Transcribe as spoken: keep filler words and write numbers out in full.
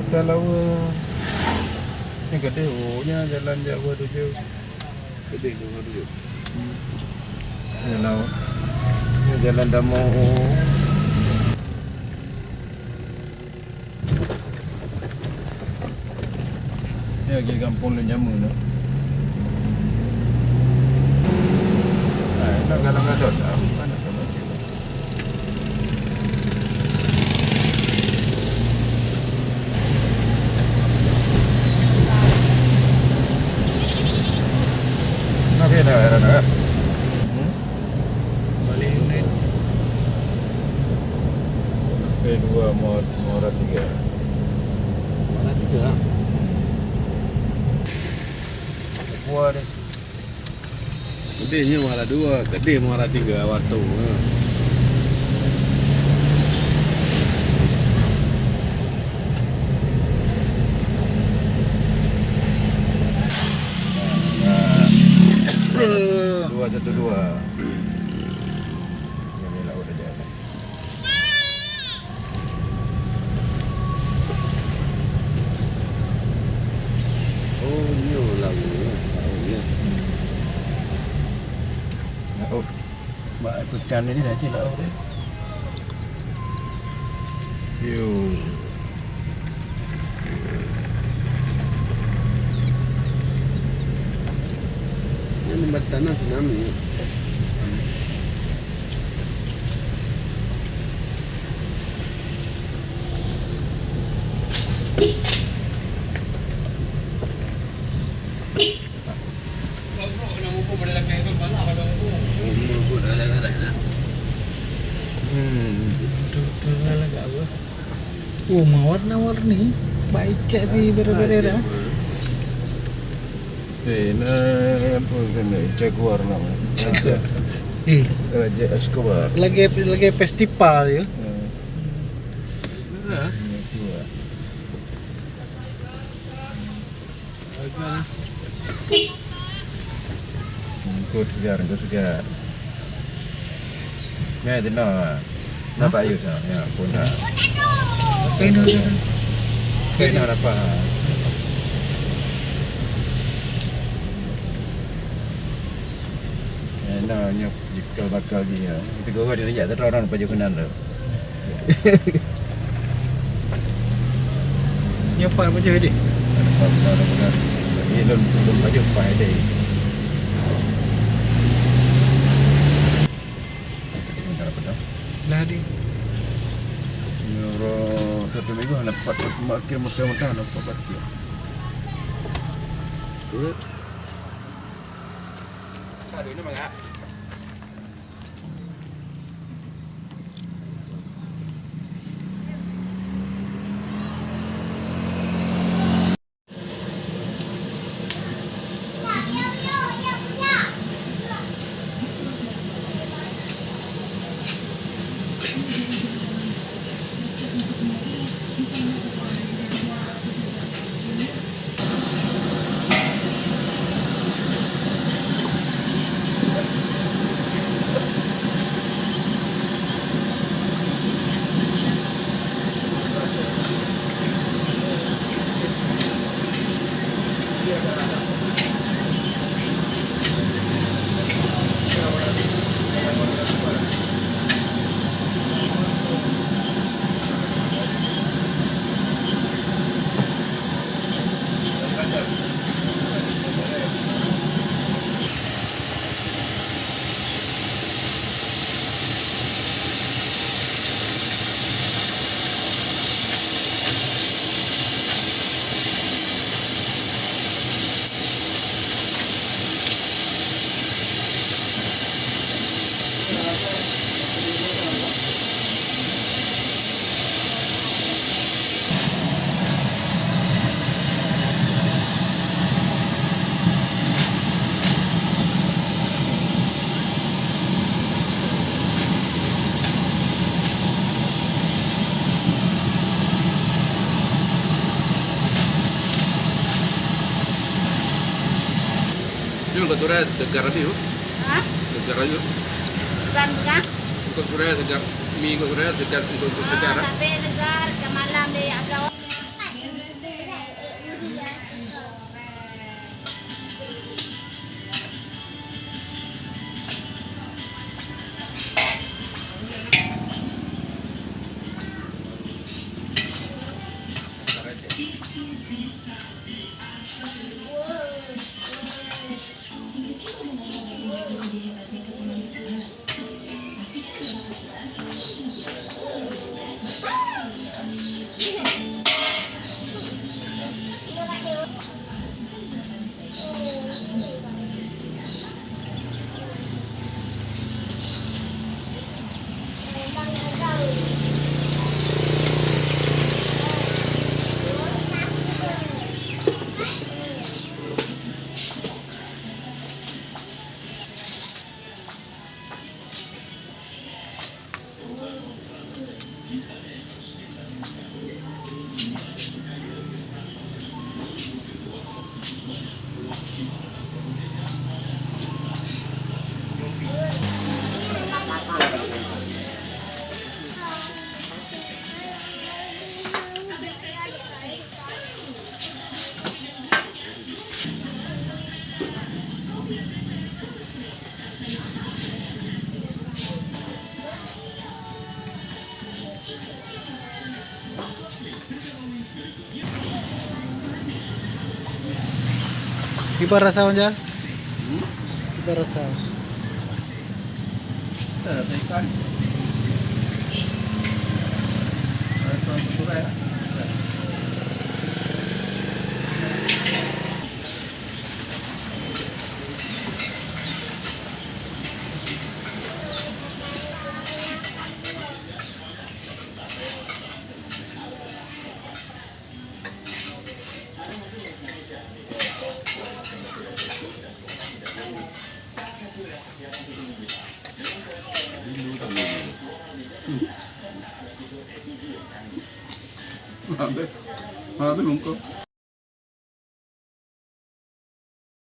Talawa. Ni gadeh, oh, nya jalan Jawa tujuh. Gadeh Jawa tujuh. Hmm. Jalan, ni jalan Damoh. Ni lagi gampông lôn jameun tu. Hai, nak galak-galak dah. Mana kau baca? Oke, dah, dah, dah. Hmm? Balik unit. P dua Muara, Muara Tiga. Muara Tiga, ah. Hmm. Buah deh. Gadeh nyoe Muara Dua, gadeh Muara Tiga, Watu, ha. Dua satu dua. Yang ni laut aja. Oh, nyoe laut. Laut, ya. Laut. Bak peukan ni dah cit laut, ya. Yo. Ini jembatan tsunami. Hmm. Tu, tu, tu, tu, tu. Oh, ma warna-warni. Baik cek pi beda-beda dah. Eh, na apa kena? Jaguar nama. Jaguar. Eh. Raja Escobar. Lagi, lagi festival ya. Hmm. Betul lah. Engko segar, engko segar. Nyan teunoe. Nampak ayuh sana. Ya, pun dah. Kena, kena. Kena dapat. Eh, nah, nyoe jikal bakal dia. Kita gurau dia rejak, tapi orang pajoh keunan tu. Nyoe pat pajoh deh. Pat, pat, pat, pat. Jadi lôn, lôn pajoh pat deh. Lah deh. Nyoe satu minggu hana pat parkir, motor-motor hana pat parkir. Sulit. Aduh, ini mangga. Nyoe keu sore segar habéh, Bu. Hah? Segar habéh. Bukan, bukan. Keu sore segar, mi keu sore segar, keu, keu segar, ah. Tapi segar, ke malam deh, agak. Kiban rasa, Wan Jal? Kiban rasa? Habis, habis bungkus.